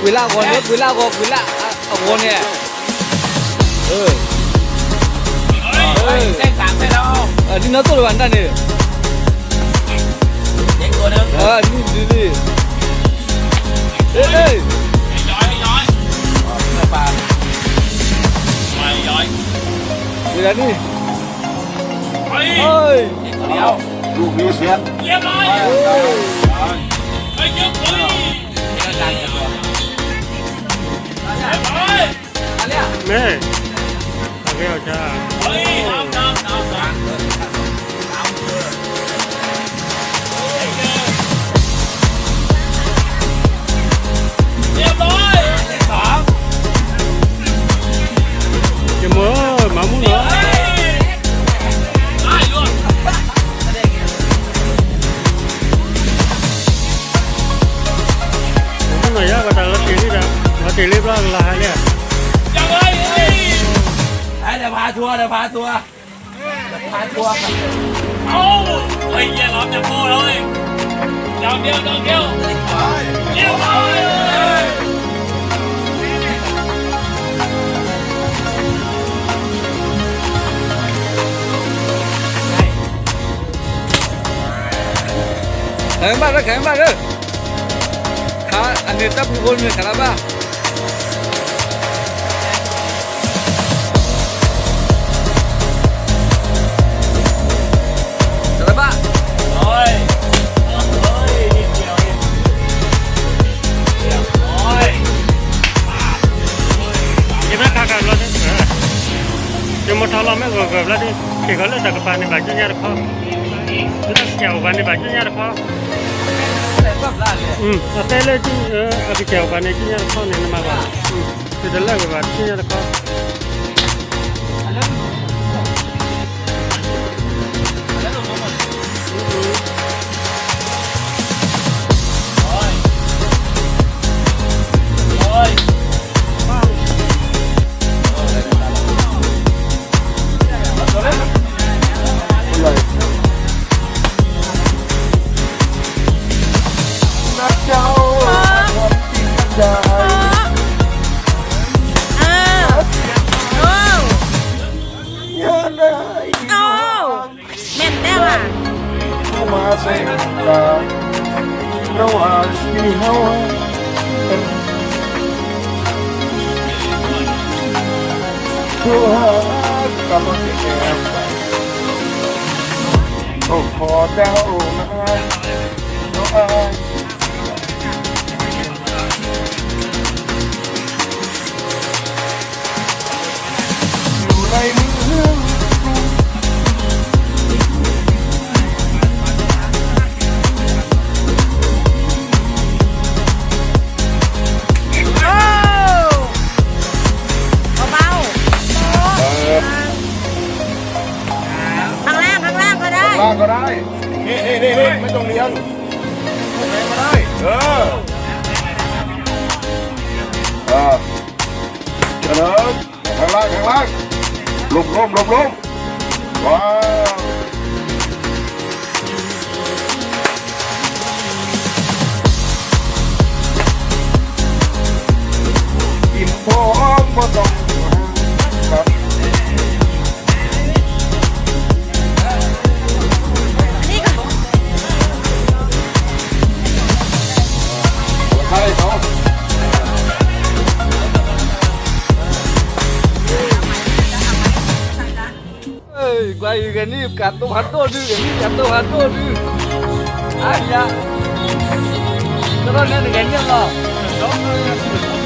ကွံာ်လၢအဂီၢ်န့ၣ်, ကွံာ်လၢအဂီၢ်, ကွံာ်လၢအဂီၢ်န့ၣ်, ဒ်နီၢ်သိၣ်တဘၣ်နတၢ်န့ၣ်, နံၣ်ဒ်လံ, ဝံၤဒၣ်နံၣ်, မ့ၢ်, အဂ့ၤအီၤဆါ, ယမိၢ်မၤမူနီၤ, မၤမူနီၤယါ ပှၤတၢ်လီၤတ့ၢ်လံဒီး, လီၤတ့ၢ်လံဘျီကလီၤဟါလံ, ဒီးဖးထူ, ဒီးဖးထူ, ဒီးဖးထူ, အိၣ်, ယဲလီၤတဖိလီၤ, ဒီးကဲ, ဒီးကဲ, ကဲ, ခဲဘၣ်လၢ, ခဲဘၣ်လၢ, ခးအန့ၣ်တၢ်ပူၤဖိန့ၣ် ခးလၢဘၣ်, ခးလၢဘၣ်, ယမ့ၢ်ခးခးလီၤ, ယမိၢ်ထီၣ်လီၤမ့ၢ်ဂီၤဂီၤဘျီဒ်, က့ၤဂီၤလၢတၢ်ကပၤန့ၣ်ဘၣ်ကၠိညါတခီ, လၢတၢ်စံၣ်အိၣ်ဘၣ်န့ၣ်ဘၣ်ကၠိညါတခီ, အတဲလၢ, အကစၢ်အိၣ်ဘၣ်န့ၣ်ကၠိညါတခီန့ၣ် နမၤဘၣ်, တတလၢကဘၣ်ကၠိညါတခီ. မ့ၢ်တဲဝဲ, ข้างล่าง ข้างล่างก็ได้ ข้างล่างก็ได้ นี่ นี่ นี่ นี่ ไม่ต้องเลี้ยง ข้างในก็ได้ เออ เออ เดี๋ยวนะ ข้างล่าง ข้างล่าง ลง ลง ลง ลง ว้าว ကွၢ်အံၤ ဂဲၤနံၣ်ကးတိၢ်ဖးဒိၣ်ဒုး, ဂဲၤနံၣ်ကးတိၢ်ဖးဒိၣ်ဒုး, အါယၤ, ကရီၣ်နဲနဂဲၤနံၣ်လီၤ.